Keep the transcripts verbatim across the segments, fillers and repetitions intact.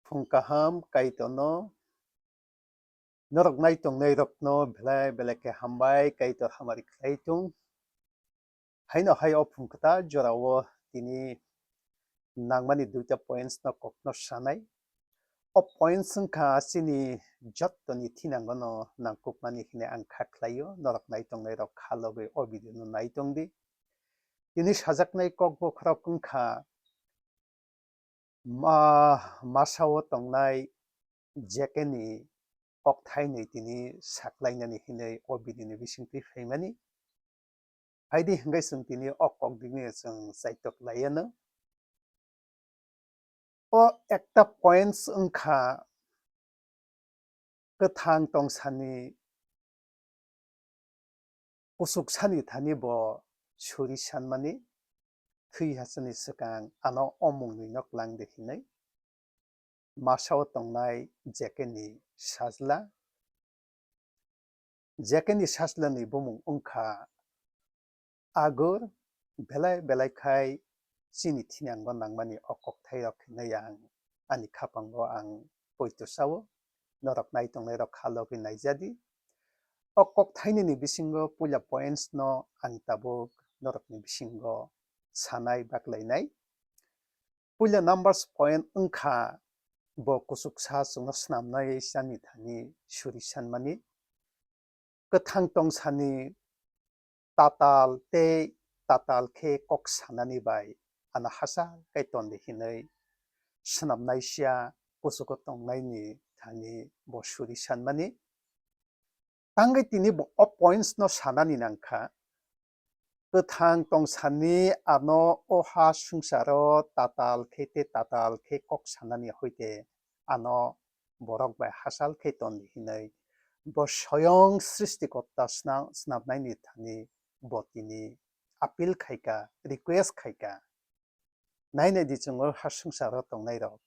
Phung kaham Kaitorno, norok naitongnai rokno belai belai khe hambai, Kaitor hamari khlai tung. Haino hai o phung kwtal jorao tini nangmani duita points no kokno sanai. O points wngkha chini jottoni thinangono nangkukmani hinwi ang kha khlaio, norok naitongnai rok kha logwi o video no naitong di. Tini sajaknai kok bokhorok wngkha ma-, masao tongnai jekeni kokthainwi tini saklainani hinwi o video ni bisingtwi phaimani. Phaidi hwnkhe chwng tini o kok digni chwng chaitok laiano. O ekta points wngkha kwthang tongsani kuchuk sani thani bo suri sanmani, thwi hachani swkang ano o mungni no klang de hinwi. Masao tongnai jekeni sajla. Jekeni sajlani bumung wngkha Agur. Belai belai khai chini thinango nangmani o kokthairok hinwi ang ani khapango ang poito sao, norok naitongnai rok kha logwi naijadi. O kokthainini bisingo puila points no ang tabuk norokni bisingo sanai baklainai. Puila numbers point wngkha bo kuchuksa chwngno swnamnai sani thani suri sanmani. Kwthang tongsani tatal tei tatal khe kok sanani bai ano hachal khe tondi hinwi swnamnaisa kuchugo tongnaini thani bo suri sanmani. Tangwi tini bo o points no sanani nangkha. Kwthang tongsani ano o ha swngcharo tatal khe tei tatal khe kok sanani hoite ano borok bai hachal khe tondi hinwi bo soyong Srishtikorta sna-, snapnaini thani bo tini appeal khaika, request khaika. Nainai di chwng o ha swngcharo tongnairok.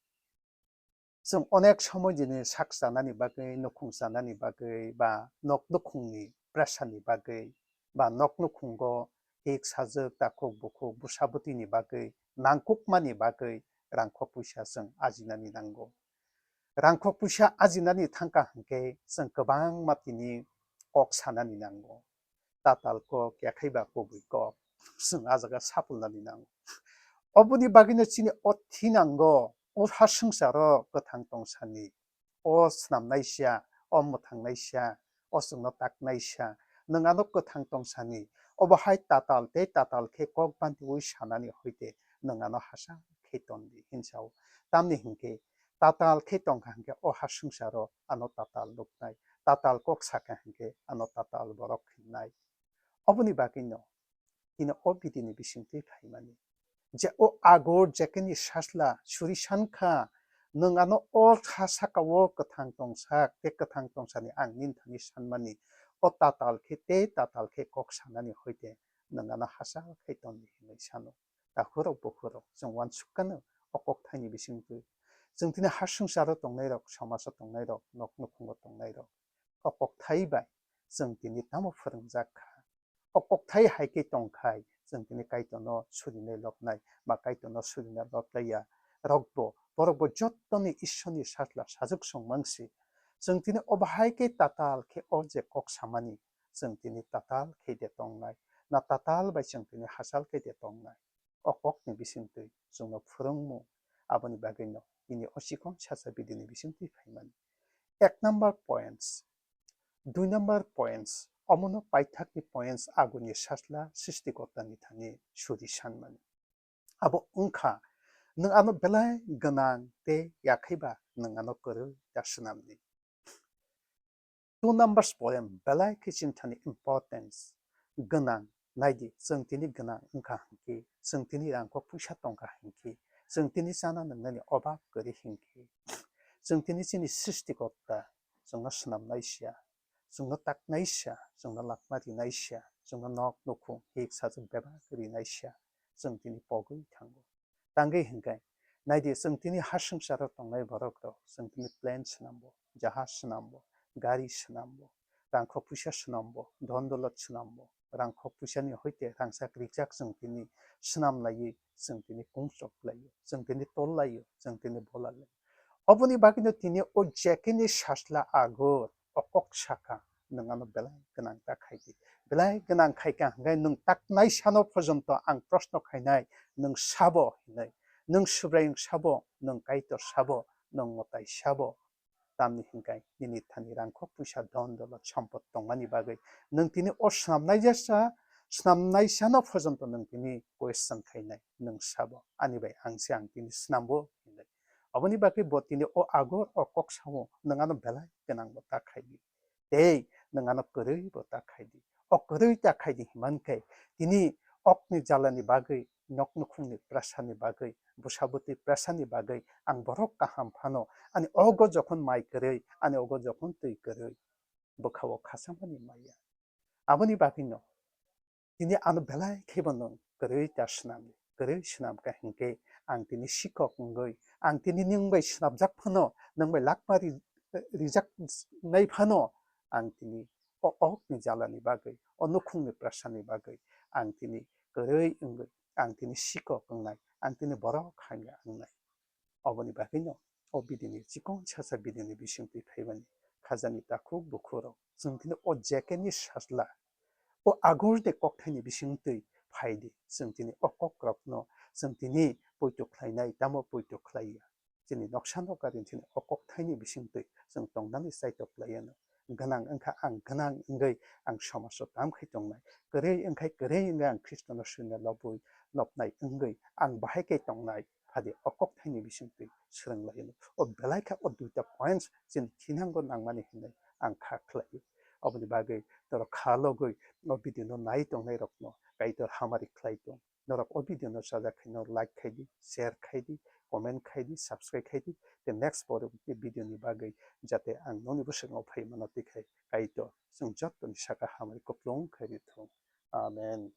Chwng onek somoi jini sak chanani bagwi, nukhung chanani bagwi, ba nok nukhungni pressure ni bagwi, ba nok nukhungo hik sajwk, takhuk bukhuk, bwsa bwtwini bagwi, nangkukmani bagwi rangkho puisa chwng ajinani nango. Rangkho puisa ajinani thangkha hwnkhe chwng kwbangma tini kok sanani nango. Tatal kok, yakhaiba kubui kok, chwng a jaga sapulnani nango. Oboni bagwino chini o thinango, o ha swngcharo kwthang tongsani, o swnamnaisa, o mwthangnaisa, o chwngno taknaisa, nwng ano kwthang tongsani, obo hai tatal tei tatal khe kok bantiwi sanani hoite nwng ano hachal khe tondi hinsa o. Tamni hinkhe tatal khe tongkha hinkhe o ha swngcharo ano tatal nuknai, tatal kok sakha hinkhe ano tatal borok hinnai. Oboni bagwino tini o video ni bisingtwi phaimani je o Agur jekeni sajla suri sankha, nwng ano o ha saka o kwthang tongsak tei kwthang tongsani ang nini thani sanmani, o tatal khe tei tatal khe kok sanani hoite nwng ano hachal khe tondi hinwi sano. Takhurok bukhurok chwng uansuk kano o kokthaini bisingtwi. Chwng tini ha swngcharo tongnairok, somajo tongnairok, nok nukhungo tongnairok, o kokthai bai chwng tini tamo phwrwngjak kha? O kokthai hai khe tongkhai chwng tini Kaitorno surinai lobnai ba Kaitorno surina loblaiya rokbo, borokbo jottoni Ishorni sajla sajwk songmang si. Chwng tini obo hai khe tatal khe o je kok samani, chwng tini tatal khe de tongnai, na tatal bai chwng tini hachal khe de tongnai? O kokni bisingtwi chwngno phwrwngmung, aboni bagwino nini o chikon sacha video ni bisingtwi phaimani. Ek number points, dui number points, omono paithakni points Agurni sajla Srishtikortani thani suri sanmani. Abo wngkha, nwng ano belai gwnang tei yakhaiba nwng ano kwrwi ta swnamdi. Two numbers point belai khe chini thani importance gwnang. Naidi, chwng tini gwnang wngkha hinkhe, chwng tini rangkho puisa tongkha hinkhe, chwng tini chana nwngnani obab kwrwi hinkhe, chwng tini chini Srishtikorta chwngno swnamnai sia, chwngno taknai sia, chwngno lakma rinai sia, chwngno nok nukhung hik sajwk bebak rinai sia, chwng tini pogwi thango. Tangwi hinkhe, naidi, chwng tini ha swngcharo tongnai borok rok, chwng tini plane swnambo, jahaj swnambo, gari swnambo, rangkho puisa swnambo, dhon dolot swnambo, rangkho puisani hoite rangchak rijak chwng tini swnam laiwi, chwng tini kung chok laio, chwng tini tol laio, chwng tini bola laio. Oboni bagwino tini o jekeni sasla agur o kok saka, nwng ano belai gwnang ta khaidi. Belai gwnang khaikha hwnkhe nwng taknai sano porjonto ang proshno khainai, nwng sabo hinwi. Nwng Subraiyung sabo, nwng Kaitor sabo, nwng mwtai sabo. Tamni hwnkhe nini thani rangkhok puisa don dolo sompot tongmani bagwi nwng tini o swnamnai jesa, swnamnai sano porjonto nwng tini question khainai, nwng sabo, ani bai ang se ang tini swnambo hinwi. Oboni bagwi bo tini o agur o kok sao, nwng ano belai gwnang bo ta khaidi. Tei nwng ano kwrwi bo ta khaidi. O kwrwi ta khaidi himankhe tini okni jalani bagwi, nok nukhungni prasani bagwi, bwsa bwtwi prasani bagwi ang borok kaham phano, ani ogo jokhon mai kwrwi, ani ogo jokhon twi kwrwi, bwkhao khasamani maya. Aboni bagwino tini ano belai khebo nwng kwrwi ta swnam di, kwrwi swnam kha hinkhe ang tini sikok wngwi, ang tini nwng bai swnamjak phano, nwng bai lakma ri-, rijaknai phano ang tini o okni jalani bagwi, o nukhungni prasani bagwi ang tini kwrwi wngwi, ang tini sikok wngnai, ang tini borok hamya wngnai. Oboni bagwino o bidini chikon sasa bidini bisingtwi phaimani khajani takhuk bukhurok chwng tini o jekeni sasla, o agurni kokthaini bisingtwi phaidi, chwng tini o kokrokno chwng tini poito khlainai, tamo poito khlaiya. Chini noksa nokari chini o kokthaini bisingtwi chwng tongnani chaitok laiano. Gwnang wngkha ang gwnang wngwi ang somajo tam khai tongnai. Kwrwi wngkhai kwrwi wngwi ang Khristono swina lobwi lobnai wngwi ang bahai khe tongnai. Phadi o kokthaini bisingtwi swrwng laiano. O belai kha o duita points chini thinango nangmani hinwi ang kha khlaio. Oboni bagwi norok kha logwi o video no nai tongnai rokno Kaitor hamari khlai tong. Norok o video no sajak khe no like khai di, share khai di, comment khai di, subscribe khai di. Tei next pore video ni bagwi jate ang noni bwswk no phai mano twi khai Kaitor chwng jottoni saka hamari kuplung khai di thung. Amen.